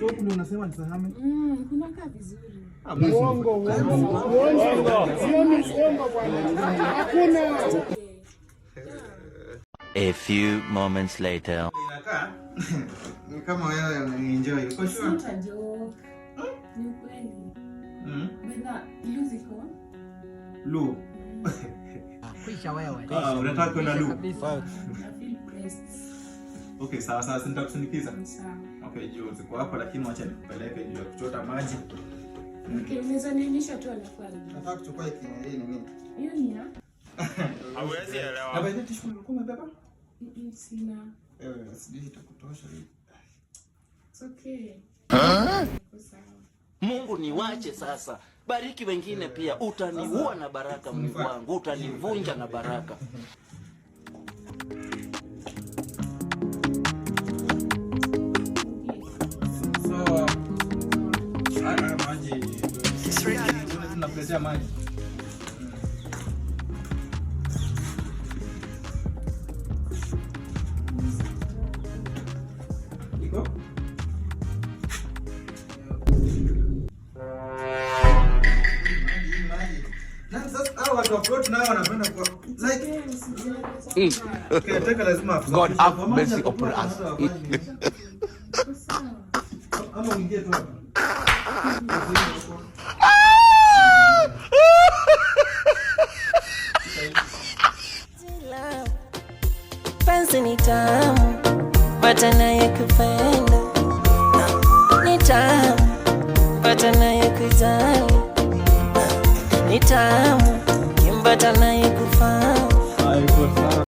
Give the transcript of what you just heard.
So huku ndio unasema nisahame? Kunakaa vizuri. Uongo, uongo, uongo. Hiyo ni uongo bwana. Hakuna. A few moments later. Inakaa ni kama wewe unaenjoy. Uko It's sure? not a joke. Ni ukweli. Bena, loo ziko? Loo. Kwisha wewe. Ah, unataka kwenda loo? Kabisa. Na feel pressed. Okay, sawa sawa, si nitakusindikiza. Ni sawa. Okay, juu ziko hapo lakini wacha nikupeleke juu ya kuchota maji. Okay, unaweza nionyesha tu alafu arudi. Nataka kuchukua hiki hii nini? Hiyo ni ya? Hawezi elewa. Na by the way, tissue ulikuwa umebeba? Sina. Sijui itakutosha hii. It's okay. Iko sawa. Mungu niwache sasa, bariki wengine pia. Utaniua na baraka, Mungu wangu, utanivunja na baraka. So, haya maji. Tunakuletea maji. Iko? Maji, maji. Na sasa hao watu wa plot nao wanapenda kwa like Eh, usijali, sawa. caretaker lazima God have mercy upon us. Iko sawa. Ama uingie tu hapa. Penzi ni tamu, pata naye kupenda ni tamu, pata naye kujali ni tamu, kimpata naye kufaa. Ah, iko sawa.